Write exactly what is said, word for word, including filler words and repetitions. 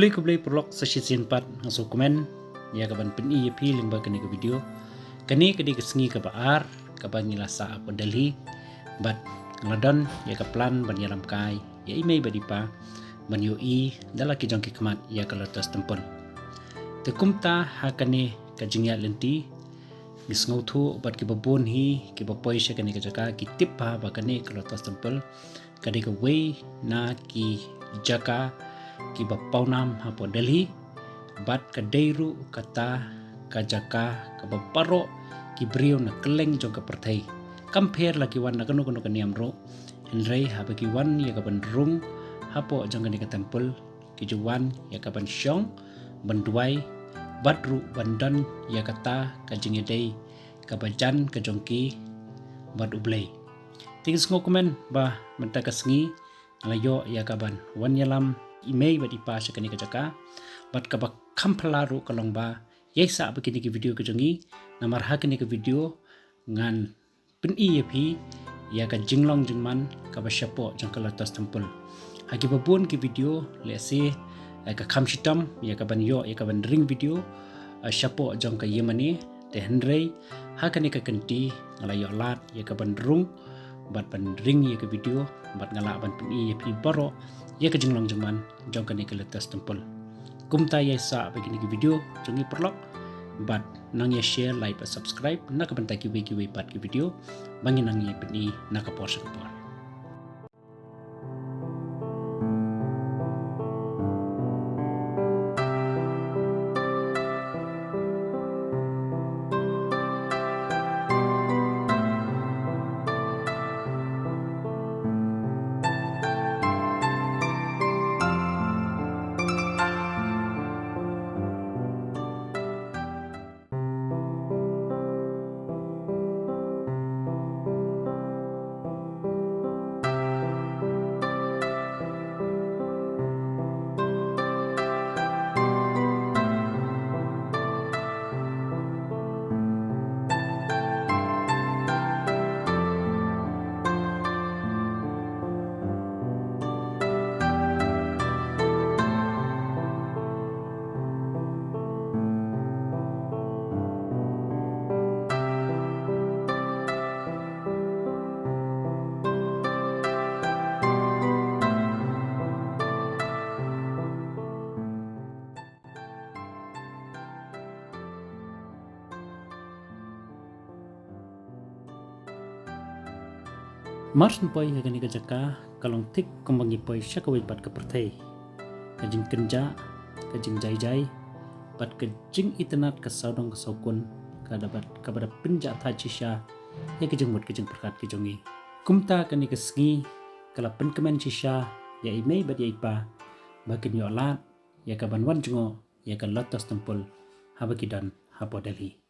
Khublei khublei paralok, sa shisien pat nga sngewkmen ïa ka ban pyni ïa phi lyngba kane ka video. Kane ka dei ka sngi kaba ar kaba ngi la sah hapoh Delhi bad nga la don ïa ka plan ban ïalam kai ïa i mei bad i pa ban ïohi da la ki jong ki khmat ïa ka Lotus Temple. Te kumta ha kane ka jingïaid lynti ngi sngewthuh bad kiba bun hi kiba poi sha kane ka jaka ki tip bha ba kane ka Lotus Temple ka dei kawei na ki jaka kiba pawnam hapoh Delhi bad ka dei ruh kata ka jaka kaba baroh ki briew na kylleng jong ka pyrthei, kam pher la ki wan na kano kano ka niam ruh, hynrei haba ki wan ïa ka ban rung hapoh jong kane ka temple ki ju wan ïa ka ban shong, ban duwai bad ruh ban don ïa kata ka jingïadei kaba jan ka jong ki bad U Blei. Te ngi sngewkmen ba mynta ka sngi nga la ïoh ïa ka ban wan ïalam i mei bad i pa sha kane ka jaka bad kaba kham phylla ruh ka long ba ïai sah ba kine ki video ka jong ngi, namar ha kane ka video ngan pyni ïa phi ïa ka jinglong jingman kaba shapoh jong ka Lotus Temple. Ha kiba bun ki video lehse, eh, ka kham shitom ïa ka ban ïoh ïa ka ban ring video, eh, shapoh jong ka ïingmane, te hynrei ha kane ka kynti nga la ïoh lad ïa ka ban rung bad ban ring ïa ka video bad nga lah ban pyni ïa phi baroh ïa ka jinglong jingman jong kane ka Lotus Temple. Kumta ïai sah ba kine ki video jong ngi paralok bad nang ïa share, like bad subscribe na ka bynta kiwei kiwei pat ki video ba ngi nang ïa pyni na ka por sha ka por. Mar shu poi ha kane ka jaka ka long thik kumba ngi poi sha kawei pat ka pyrthei. Ka jingkynjah, ka jingjai jai bad ka jingitynnad ka sawdong ka sawkun ka da bad kaba da pynjah thait shisha ïa ka jingmut ka jingpyrkhat ka jong ngi. Kumta kane ka sngi ka la pynkmen shisha ïa i mei bad ïa i pa ba kin ïoh lad ïa ka ban wan jngoh ïa ka Lotus Temple haba ki don hapoh Delhi.